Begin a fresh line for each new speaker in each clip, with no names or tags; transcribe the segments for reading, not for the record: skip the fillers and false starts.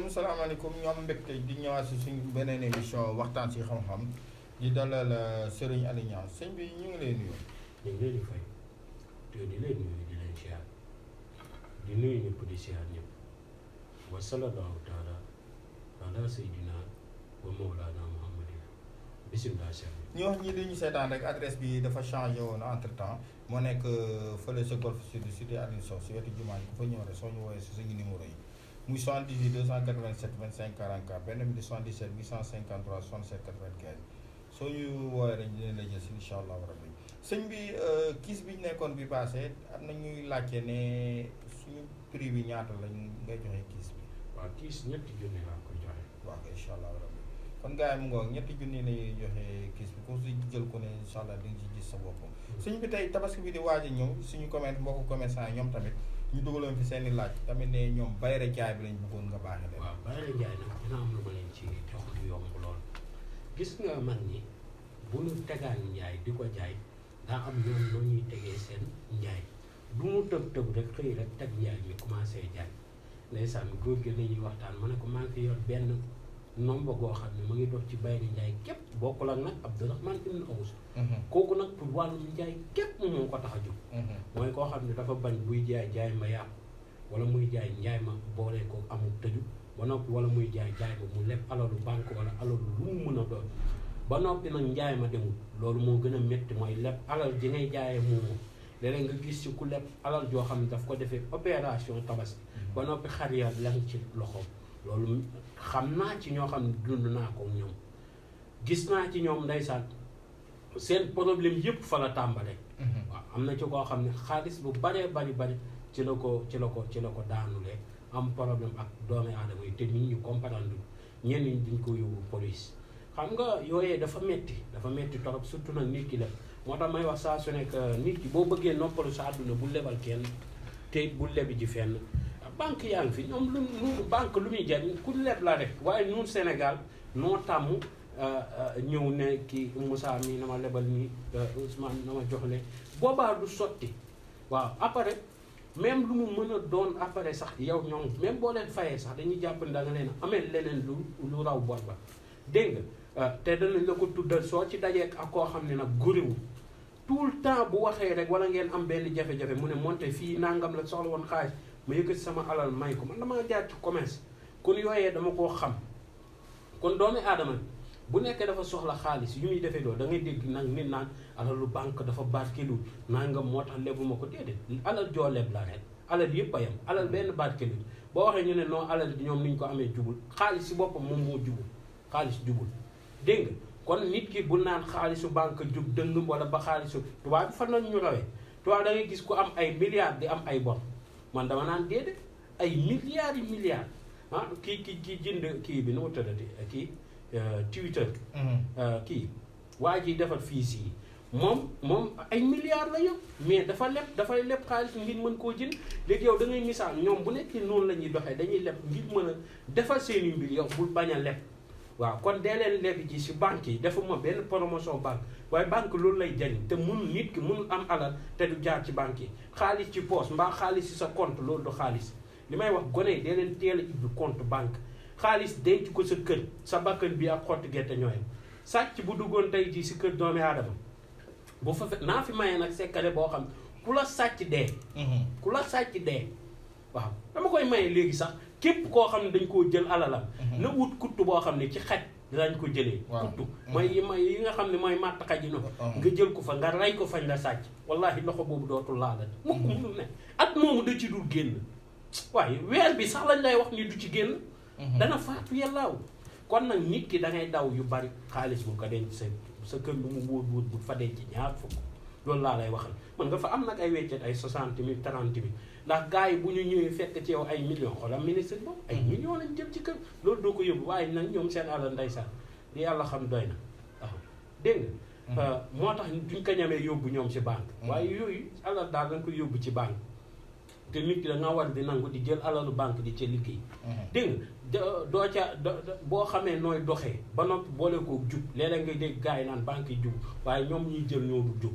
salaamaaleykum ñoom mbégte di ñëwaat si suñ beneen émission waxtaan si xam-xam di dalal Serigne Aly Niang sëñ bi ñu ngi lay nuyu.
ñu ngi leen di fay te di leen nuyu di leen siyaar di nuyu ñëpp di siyaar ñëpp wa sallallahu taala ala sayyidina wa mawlana muhammadin bisimilah siyaar
ñu wax ñi li ñu seetaan rek adresse bi dafa changé woon entre temps moo nekk fële sa Golf Sud cité Aline Sow si wetu jumaa ji ku fa ñëw rek soo ñu woowee si suñu numéro yi muy 78 287 25 44 benn bi di 77 853 67 95 soo ñu woowee rek dinañ la jël si incha allahu rabbi sëñ bi kiis bi ñu nekkoon bi passé am na ñuy laajte ne suñu prix bi ñaata lañ ngay joxe kiis bi.
waaw kiis ñetti junni laa koy joxe.
waaw incha allahu rabbi kon gars yi mu ngoog ñetti junni lay joxe kiis bi ku si jël ko ne incha allah di nga ci gis sa bopp. sëñ bi tey tabaski bi di waaj a ñëw suñu mbokku commerçant yi ñoom tamit. ñu dugaloon fi seen i laaj tamit ne ñoom bayre jaay bi lañ bëggoon nga baaxee leen.
waaw bayre jaay nag dina am lu ma leen ci jox lu yomb lool gis nga man ñi bu ñu tegaan njaay di ko jaay daa am ñoom noo ñuy tegee seen njaay du mu tëb rek xëy rek teg njaay mi commencé jaay ndeysaan góor gi la ñuy waxtaan ma ne ko maa ngi fi yor benn nomba goo xam ne ma ngi dox ci bayre njaay képp bokkul ak nag Abdourahmane ibn Awf kooku nag pour wàllum njaay képp moom ko tax a jóg mooy koo xam ne dafa bañ buy jaay ma yàqu wala muy jaay njaay ma boole ko amul tëju ba noppi wala muy jaay ma mu leb alalu banque wala alalu lu mu mën a doon ba noppi nag njaay ma demul loolu moo gën a métti mooy leb alal ji ngay jaayee moomu léeg-léeg nga gis ci ku leb alal joo xam ne daf ko defee opération tabaski ba noppi xar ya lan ci loxoom loolu xam naa ci ñoo xam ne dund naa ko ñoom gis naa ci ñoom ndeysaan seen problème yëpp fa la tàmbale waaw am na ci koo xam ne xaalis bu baree bari ci la ko daanulee am problème ak doomi aadama yi te nit ñi comprendre ñenn ñi dañ ko yóbbu police xam nga yooyee dafa metti torop surtout nag nit ki la moo tax may wax saa su nekk nit ki boo bëggee noppalu sa àdduna bu lebal kenn te bu lebi ji fenn banque yaa ngi fi ñoom lu banque lu muy jariñ ku leb la rek waaye ñun Sénégal noo tàmm ñëw ne kii Moussa mi na ma lebal nii Ousmane na ma joxle boobaa du sotti waaw après même lu mu mën a doon après sax yow ñoom même boo leen fayee sax dañuy jàpp ne da nga leen amee leneen lu raw bor ba dégg nga te danañ la ko tuddal soo ci dajee ak koo xam ne nag góoriwul tout le temps bu waxee rek wala ngeen am benn jafe-jafe mu ne monte fii nangam la soxla woon xaalis ma yëkkati sama alal may ko man damaa jaar ci commerce kon yooyee dama koo xam kon doomi aadama bu nekkee dafa soxla xaalis yu muy defee loolu da ngay dégg nag nit naan alalu banque dafa barkelu nangam moo tax lebuma ko déedéet alal joo leb la rek alal yëpp a yem alal benn barkelu boo waxee ñu ne non alal di ñoom ni ñu ko amee jubul xaalis si boppam moom moo jubul xaalis jubul dégg nga kon nit ki bu naan xaalisu banque jub dëng wala ba xaalisu tubaab bi fan la ñu rawee tubaab da ngay gis ku am ay milliards di am ay bor man dama naan déedéet ay milliards ah kii jënd kii bi nu mu tëddati kii Twitter kii waa ji defar fiis yi moom ay milliards la yow mais dafay leb xaalis ngir mën koo jënd léegi yow da ngay misaal ñoom bu nekkee noonu la ñuy doxee dañuy leb ngir mën a defar seeni mbir yow bul bañ a leb waaw kon dee leen leb ji si banque yi defuma benn promotion banque waaye banque loolu lay jariñ te mënul nit ki mënul am alal te du jaar ci banque yi xaalis ci poche mbaa xaalis si sa compte loolu du xaalis li may wax gone yi dee leen teel a ubbi compte banque xaalis denc ko sa kër sa bakkan bi ak xottu gerte ñooyam sàcc bu duggoon tey jii si kër doomi aadama bu fa fekk naa fi mayee nag sekkare boo xam ku la sàcc dee waaw dama koy maye léegi sax képp koo xam ne dañ koo jël alalam na wut kuttu boo xam ne ci xaj dañ ko jëlee kuttu mooy yi nga xam ne mooy màtt xaj yi noonu nga jël ko fa nga rey ko fañ la sàcc wallahi loxo boobu dootul laalati mukk munul ne at moomu da ci dul génn waaye weer bi sax lañ lay wax ni du ci génn dana faatu yàllaaw kon nag nit ki da ngay daw yu bari xaalis bu ko denc sa kër lu mu wóor bu fa denc ñaar fukk loolu laa lay waxal man nga fa am nag ay weccet ay 60 000 30 000 ndax gars yi bu ñu ñëwee fekk ci yow ay millions xoolal ministre boobu ay millions lañ jëm ci kër loolu doo ko yóbbu waaye nag ñoom seen alal ndeysaan li yàlla xam doy na waaw dégg moo tax duñ ko ñamee yóbbu ñoom si banque waaye yooyu alal daal dañ ko yóbbu ci banque te nit ki da nga war di nangu di jël alalu banque di ca liggéey dégg nga doo ca boo xamee nooy doxee ba noppi boole koo jub léeg-léeg nga dégg gars yi naan banque yi jub waaye ñoom ñuy jël ñoo du jub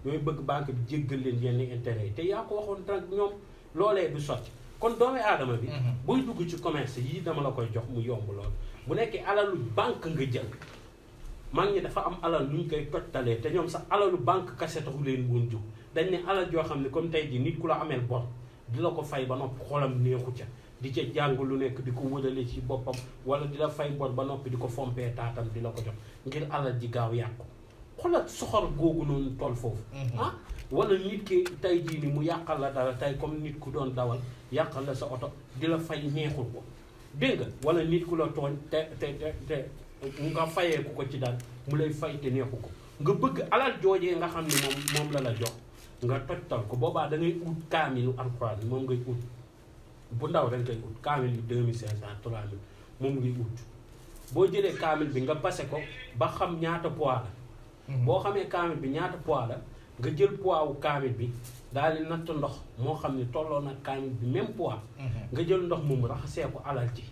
ñooy bëgg banque bi jéggal leen yenn intérêt yi te yaa ko waxoon nag ñoom loolee du sotti kon doomu aadama bi buy dugg ci commerce yii dama la koy jox mu yomb lool bu nekkee alalu banque nga jël mag ñi dafa am alal lu ñu koy tojtalee te ñoom sax alalu banque kase taxu leen woon jóg dañ ne alal joo xam ne comme tey jii nit ku la ameel bor di la ko fay ba noppi xolam neexu ca di ca jàng lu nekk di ko wëlale ci boppam wala di la fay bor ba noppi di ko fompee taatam di la ko jox ngir alal ji gaaw yàqu xoolal soxor googu noonu toll foofu wala nit ki tey jii ni mu yàqal la dara tey comme nit ku doon dawal yàqal la sa oto di la fay neexul ko dégg nga wala nit ku la tooñ te nga fayeeku ko ci daal mu lay fay te neexu ko nga bëgg alal joojee nga xam ne moom la jox nga tojtal ko boobaa da ngay ut kaamilu alxuraan moom ngay ut bu ndaw dañ koy ut kaamil bi 2500 3000 moom ngay ut boo jëlee kaamil bi nga passé ko ba xam ñaata poids la boo xamee kaamil bi ñaata poids la nga jël poids wu kaamil bi daal di natt ndox moo xam ne tolloo na kaamil bi même poids nga jël ndox moom raxasee ko alal ji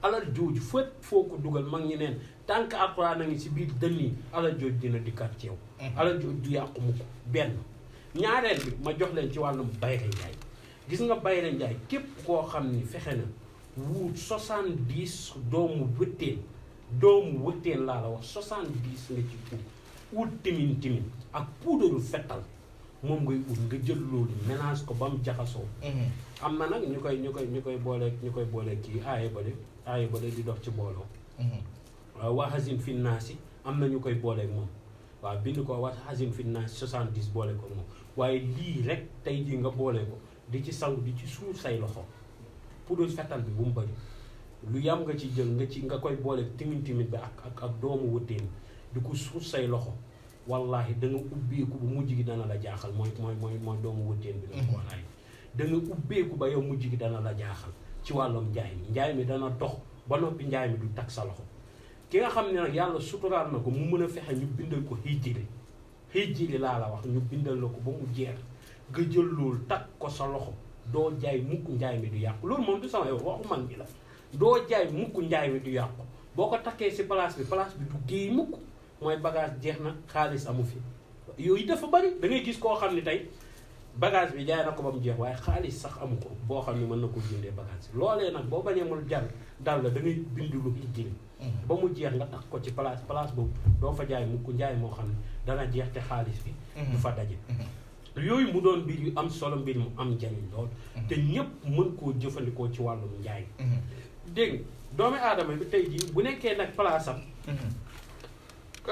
alal jooju fépp foo ko dugal mag ñi neen tant que alxuraan a ngi si biir dënn yi alal jooju dina dikkaat ci yow alal jooju du yàqu mu ko benn ñaareel bi ma jox leen ci wàllum bayre njaay gis nga bayre njaay képp koo xam ni fexe na wuut 70 doomu wëtteen laa la wax 70 nga ci ut timin ak puudaru fettal moom ngay ut nga jël loolu mélange ko ba mu jaxasoo am na nag ñu koy booleeg kii aaye ba de di dox ci booloo waaw waa hasin finnaasi am na ñu koy booleeg moom waaw bind ko waa hasin finnaasi 70 boole ko moom waaye lii rek tey jii nga boole ko di ci sangu di ci suur say loxo puudaru fettal bi bu mu bëri lu yam nga ci jël nga koy booleeg timin bi ak doomu wëtteen di ko suur say loxo wallahi da nga ubbeeku bu mujj gi dana la jaaxal mooy doomu wëtteen bi la ko walaay da nga ubbeeku ba yow mujj gi dana la jaaxal ci wàllum njaay mi dana dox ba noppi njaay mi du tag sa loxo ki nga xam ne nag yàlla suturaal na ko mu mën a fexe ñu bindal ko hijjili laa la wax ñu bindal la ko ba mu jeex nga jël loolu tag ko sa loxo doo jaay mukk njaay mi du yàqu loolu moom du sama yow waxu mag bi la doo jaay mukk njaay mi du yàqu boo ko takkee si place bi du géey mukk mooy bagage jeex na xaalis amu fi yooyu dafa bari da ngay gis koo xam ne tey bagage bi jaay na ko ba mu jeex waaye xaalis sax amu ko boo xam ne mën na ko jëndee bagage bi loolee nag boo bañee mul dal la da ngay bind lu hijjili ba mu jeex nga tax ko ci place boobu doo fa jaay mukk njaay moo xam ne dana jeex te xaalis bi du fa daje yooyu mu doon mbir yu am solo mbir mu am njariñ lool te ñépp mën koo jëfandikoo ci wàllum njaay dégg doomu aadama bi tey jii bu nekkee nag place am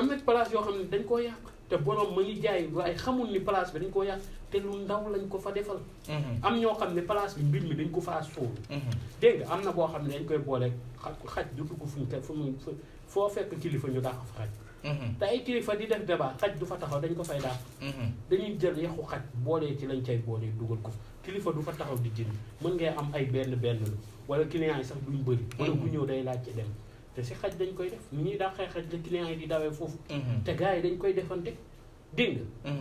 na place yoo xam ne dañ koo yàq te borom ma ngi jaay waaye xamul ni place bi dañ koo yàq te lu ndaw lañ ko fa defal am ñoo xam ne place bi mbir mi dañ ko faa suul dégg nga am na boo xam ne dañ koy boole xaj du dugg foo fekk kilifa ñu dàq fa xaj te ay kilifa di def débat xaj du fa taxaw dañ ko fay dàq dañuy jël yaxu xaj boolee ci lañ cay boolee dugal ko kilifa du fa taxaw di jënd mën ngay am ay benn lu wala client yi sax duñ bëri wala ku ñëw day laaj ci dem te si xaj dañ koy def ni ñuy dàqee xaj la client yi di dawee foofu te gars yi dañ koy defante dégg nga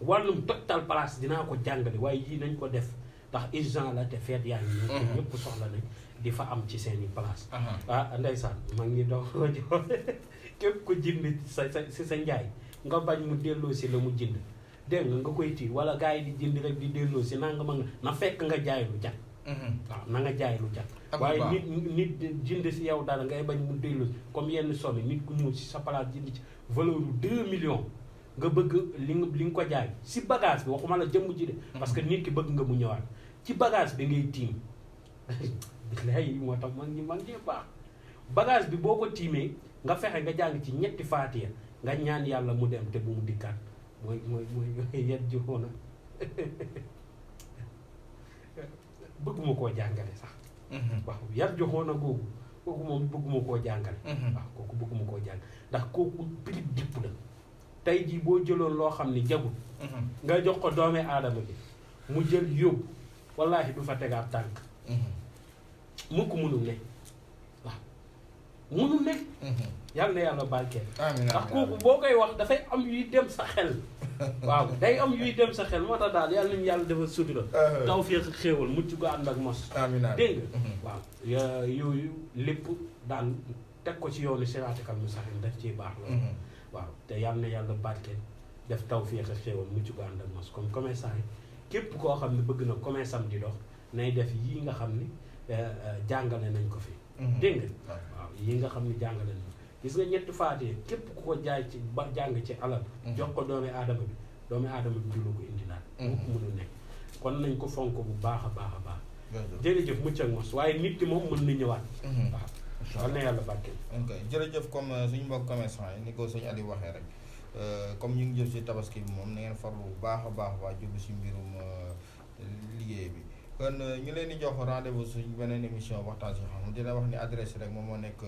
wàllum total place dinaa ko jàngale waaye yii nañ ko def ndax urgent la te feet yaa ngi ñëw ñëpp soxla nañ di fa am ci seeni place ndeysaan ma ngi dox képp ko jënd sa njaay nga bañ mu delloo si la mu jënd dégg nga koy tii wala gars yi di jënd rek di delloo si nanga ma nga na fekk nga jaay lu jag waaw na nga jaay lu jag waaye nit jënd si yow dara ngay bañ mu delloo si comme yenn somme nit ku ñëw si sa place jënd ci valeur 2 millions nga bëgg li nga ko jaay si bagage bi waxuma la jëmm ji de parce que nit ki bëgg nga mu ñëwaat ci bagage bi ngay tiim bilaay moo tax mag ñi baax bagage bi boo ko tiimee nga fexe nga jàng ci ñetti faatiya nga ñaan yàlla mu dem te bu mu dikkaat mooy yet joxoona bëgguma koo jàngale sax waaw yar joxoona googu kooku moom bëgguma koo jàngale waaw kooku bëgguma koo jàng ndax kooku prix dipp la tey jii boo jëloon loo xam ni jagul nga jox ko doome aadama bi mu jël yóbbu wallaahi du fa tegaat tànk mu ko munul ne waaw munul ne yàlla na yàlla barkeel.
amiin
ndax kooku boo koy wax dafay am yuy dem sa xel. waaw day am yuy dem sa xel moo tax daal yàlla nañu yàlla defal sutura. tawfeex ak xéewal mucc gu ànd ak mos.
amiin
dégg nga. waaw yooyu lépp daal teg ko ci yoonu siraatal mustaqiim daf ciy baax loolu. waaw te yàlla na yàlla barkeel def tawfeex ak xéewal mucc gu ànd ak mos comme commerçant yi képp koo xam ne bëgg na commerce am di dox nay def yii nga xam ni jàngale nañ ko fi. dégg nga waaw yii nga xam ni jàngale nañ gis nga ñetti faatee képp ku ko jaay ci ba jàng ci alal. jox ko doomi aadama bi du la ko indi daal. mu mënul nekk kon nañ ko fonk bu baax a baax a baax. jërëjëf mucc ak mos waaye nit ki moom mën na ñëwaat. waaw war na yàlla barkeel.
ok jërëjëf comme suñu mbokk commerçant yi ni ko sëñ Aliou waxee rek comme ñu ngi jëm si tabaski bi moom na ngeen farlu bu baax a baax waa jublu si mbirum liggéey bi kon ñu leen di jox rendez-vous suñ beneen émission waxtaan si xam dina wax ni adresse rek moom moo nekk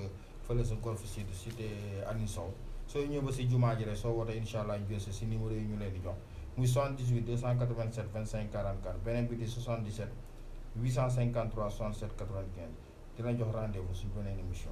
fële sa Golf Sud cité Aline Sow soo ñëw ba si jumaa ji rek soo wootee incha allah ñu jël si numéro yi ñu leen di jox muy 78 287 25 44 beneen bi di 77 853 67 95 dina jox rendez-vous suñ beneen émission.